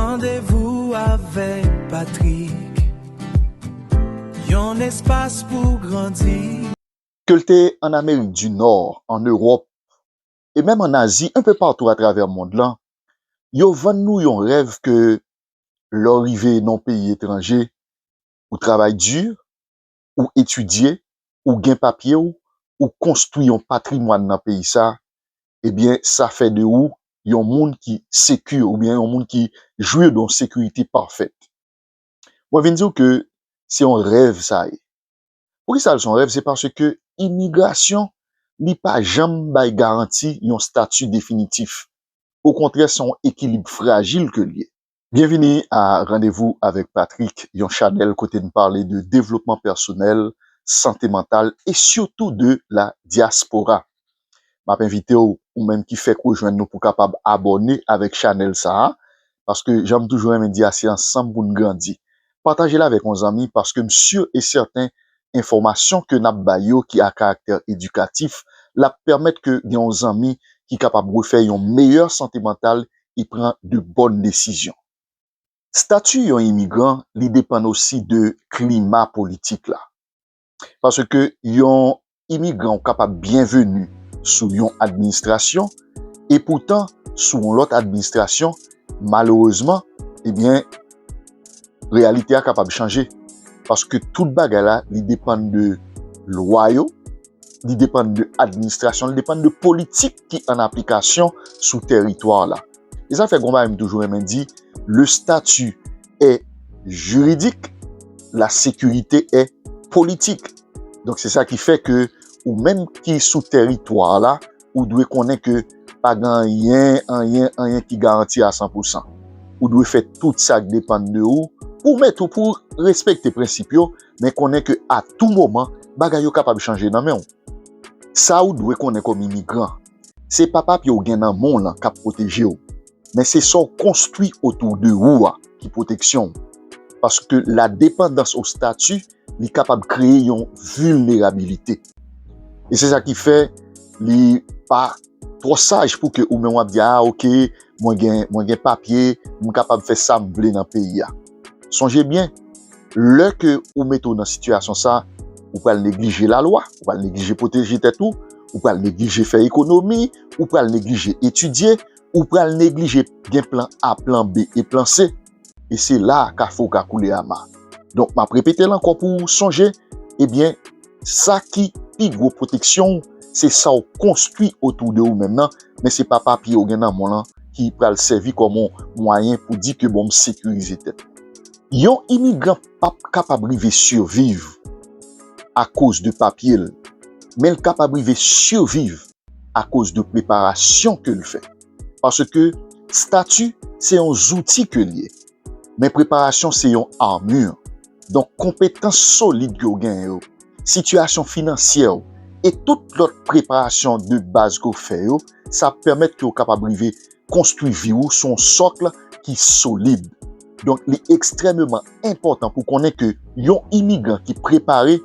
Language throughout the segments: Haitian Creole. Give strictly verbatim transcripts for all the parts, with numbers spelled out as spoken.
Randevou avèk Patrick. Yon espas pou grandi. Ke l te an Amerik di Nò, an Ewòp, e menm an Azi, enpe patou atravè mond lan, yo vann nou yon rèv ke lè w rive nan yon peyi etranje, ou travay di, ou etidye, ou gen papye w, ou konstwi yon patrimwàn nan peyi sa, ebyen, sa fè de ou yon moun ki seki oubyen yon moun ki jwi de yon sekirite pafèt. Mwen vin di w ke se yon rèv sa ye. Poukisa l se yon rèv? Se paske imigrasyon, li pa janm bay garanti yon stati definitif. Okontrè, se yon ekilib frajil ke l ye. Byenvini a Randevou avèk Patrick, yon chanèl kote n pale de devlopman pèsonèl, sante mantal e sitou de la dyaspora. M ap envite w, ou menm ki fèk rejwenn nou, pou w kapab abòne avèk chanèl sa a, paske jan m toujou renmen di a, se ansanm pou n grandi. Pataje l avèk yon zanmi, paske m si e sèten enfòmasyon ke n ap bay yo ki a karaktè edikatif, l ap pèmèt ke gen yon zanmi ki kapab refè yon meyè sante mantal e pran de bòn desizyon. Stati yon imigran, li depann osi de klima politik la. Paske yon imigran ou kapab byenveni sou yon administrasyon, e poutan, sou yon lòt administrasyon, malerezman, ebyen, reyalite a kapab chanje. Paske tout bagay la, li depann de lwa yo, li depann de administrasyon, li depann de politik ki an aplikasyon sou tèritwa la. E sa fè gon bagay m toujou renmen di, le statut est juridique, la sécurité est politique. Donk se sa ki fè ke ou menm ki sou tèritwa la, ou dwe konnen ke pa gen anyen, anyen, anyen ki garanti a san pou san. Ou dwe fè tout sa k depann de ou, pou w mete w, pou w respekte prensip yo, men konnen ke a tou moman, bagay yo kapab chanje nan men w. Sa ou dwe konnen kòm imigran, se pa papye w gen nan men w lan k ap pwoteje w, men se sa w konstwi otou de ou a ki pwoteksyon w. Paske la dépendance au statut, li kapab kreye yon vilnerabilite. E se sa ki fè li pa twò saj pou ke ou menm w ap di, "Ah, oke, mwen gen, mwen gen papye, m kapab fè sa m vle nan peyi a." Sonje byen, lè ke ou mete w nan sitiyasyon sa, ou pral neglije lalwa, ou pral neglije pwoteje tèt ou, ou pral neglije fè ekonomi, ou pral neglije etidye, ou pral neglije gen plan A, plan B e plan C. E se la kafou ka koule ama. Donk, m ap repete l ankò pou w sonje, ebyen, sa ki pi gwo pwoteksyon w, se sa w konstwi otou de ou menm nan, men se pa papye w gen nan men w lan ki pral sèvi kòm yon mwayen pou di ke, bon, m sekirize tèt mwen. Yon imigran p ap kapab rive siviv akoz de papye l, men l kapab rive siviv akoz de preparasyon ke l fè. Paske stati, se yon zouti ke l ye. Men preparasyon, se yon armure. Donk, konpetans solid ke w genyen yo, sitiyasyon finansyè w, e tout lòt preparasyon de baz ke w fè yo, sa ap pèmèt ke w kapab rive konstwi vi w sou yon sòk ki solid. Donk, li ekstrèmeman enpòtan pou konnen ke yon imigran ki prepare,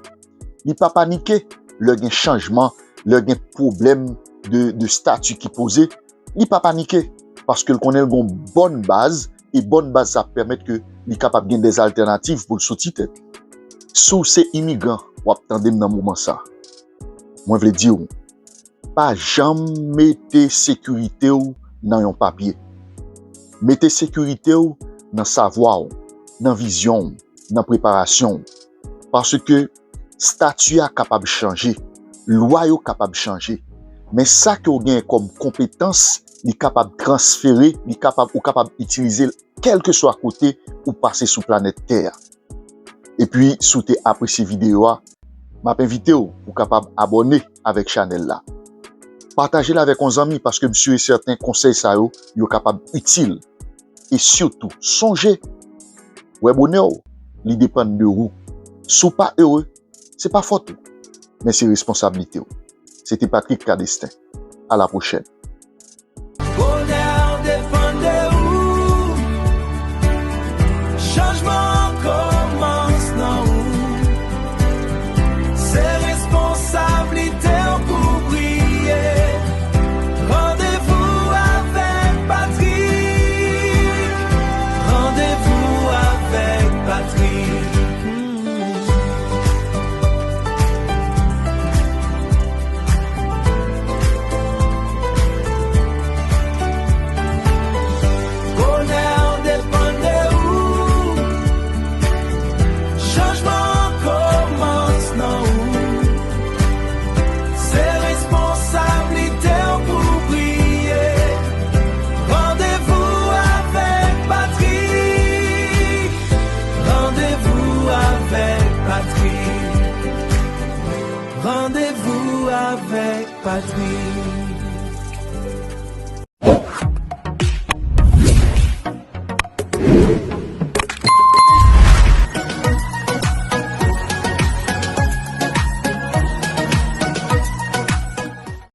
li pa panike lè gen chanjman, lè gen pwoblèm de, de stati ki poze, li pa panike, paske l konnen l gon bòn baz, e bòn baz sa ap pèmèt ke li kapab gen dèzaltènativ pou l soti tèt li. Si w se imigran, w ap tande m nan moman sa. Mwen vle di w, pa janm mete sekirite w nan yon papye. Mete sekirite w nan savwa w, nan vizyon w, nan preparasyon w. Paske stati a kapab chanje, lwa yo kapab chanje. Men sa ke w genyen kòm konpetans, li kapab transfere, li kapab, ou kapab itilize l kèlkeswa kote ou pase sou planèt tè a. Epi, si w te apresye videyo a, m ap envite w pou w kapab abòne avèk chanèl la. Pataje l avèk yon zanmi, paske m si e sèten konsèy sa yo, yo kapab itil. E sitou, sonje, wè bonè w, li depann de ou. Si w pa ere, se pa fòt ou, men se responsablite w. Se te Patrick Cadestin. A la pwochèn.